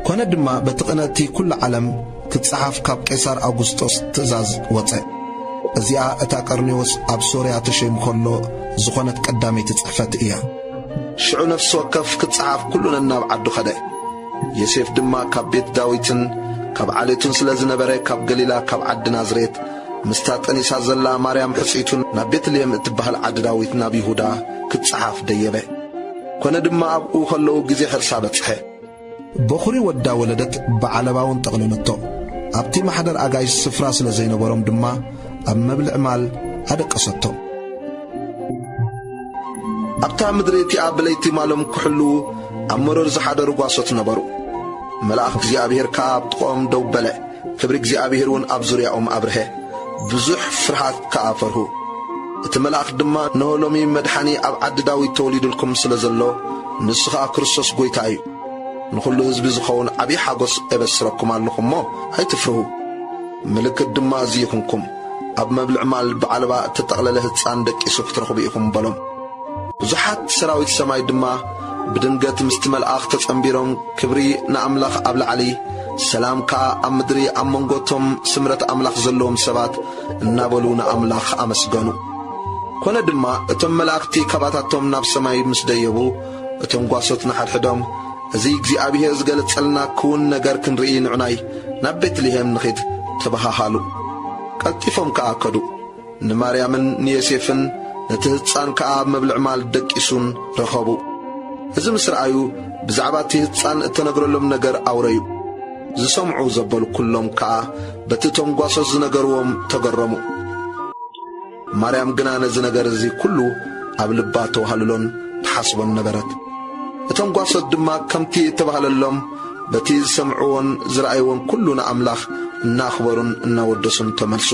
ኮነ ድማ በቲ ቅነቲ ኩሉ ዓለም ክጸሓፍ ካብ ቄሳር ኣውጉስጦስ ትእዛዝ ወጸ። እዚኣ እታ ቀርኔዎስ ኣብ ሶርያ ተሸይሙ ከሎ ዝኾነት ቀዳመይቲ ጽሕፈት እያ። ሽዑ ነፍሲ ወከፍ ክጸሓፍ ኩሉ ነናብ ዓዱ ኸደ። ዮሴፍ ድማ ካብ ቤት ዳዊትን ካብ ዓሌቱን ስለ ዝነበረ፣ ካብ ገሊላ ካብ ዓዲ ናዝሬት ምስታ ጠኒሳ ዘላ ማርያም ሕጽይቱን ናብ ቤትልሔም እትበሃል ዓዲ ዳዊት ናብ ይሁዳ ክጸሓፍ ደየበ። ኮነ ድማ ኣብኡ ከለዉ ግዜ ሕርሳ በጽሐ። በኹሪ ወዳ ወለደት ብዓለባውን ጠቕለለቶ። ኣብቲ ማሕደር ኣጋይሽ ስፍራ ስለ ዘይነበሮም ድማ ኣብ መብልዕ ማል ኣደቀሰቶ። ኣብታ ምድሪ እቲኣ ብለይቲ ማሎም ክሕልዉ ኣብ መሮር ዝሓደሩ ጓሶት ነበሩ። መልኣኽ እግዚኣብሔር ከኣ ኣብ ጥቕኦም ደው በለ። ክብሪ እግዚኣብሔር እውን ኣብ ዙርያኦም ኣብርሀ። ብዙሕ ፍርሃት ከኣ ፈርሁ። እቲ መልኣኽ ድማ፣ "እንሆ ሎሚ መድሓኒ ኣብ ዓዲ ዳዊት ተወሊዱልኩም ስለ ዘሎ፣ ንሱ ኸኣ ክርስቶስ ጐይታ እዩ። ንኹሉ ህዝቢ ዝኸውን ዓብዪ ሓጎስ እበስረኩም ኣለኹ እሞ ኣይትፍርሁ። ምልክት ድማ እዚ ይኹንኩም፣ ኣብ መብልዕ ማል ብዓለባ እተጠቕለለ ህጻን ደቂሱ ክትረኽቡ ኢኹም" በሎም። ብዙሓት ሰራዊት ሰማይ ድማ ብድንገት ምስቲ መልኣኽ ተጸንቢሮም፣ ክብሪ ንኣምላኽ ኣብ ላዕሊ፣ ሰላም ከኣ ኣብ ምድሪ፣ ኣብ መንጎ እቶም ስምረት ኣምላኽ ዘለዎም ሰባት እናበሉ ንኣምላኽ ኣመስገኑ። ኮነ ድማ እቶም መላእኽቲ ካባታቶም ናብ ሰማይ ምስ ደየቡ፣ እቶም ጓሶት ንሓድሕዶም፣ "እዚ እግዚኣብሔር ዝገለጸልና ክውን ነገር ክንርኢ ንዑናይ ናብ ቤትልሔም ንኺድ" ተበሃሃሉ። ቀልጢፎም ከኣ ከዱ። ንማርያምን ንዮሴፍን ነቲ ህጻን ከኣ ኣብ መብልዕ ማል ደቂሱን ረኸቡ። እዚ ምስ ረኣዩ፣ ብዛዕባ እቲ ህጻን እተነግረሎም ነገር ኣውረዩ። ዝሰምዑ ዘበሉ ኩሎም ከኣ በቲ እቶም ጓሶት ዝነገርዎም ተገረሙ። ማርያም ግና ነዚ ነገር እዚ ኩሉ ኣብ ልባ ተዋህልሎን ትሓስቦን ነበረት። እቶም ጓሶት ድማ ከምቲ እተባህለሎም በቲ ዝሰምዕዎን ዝረኣይዎን ኩሉ ንኣምላኽ እናኽበሩን እናወደሱን ተመልሱ።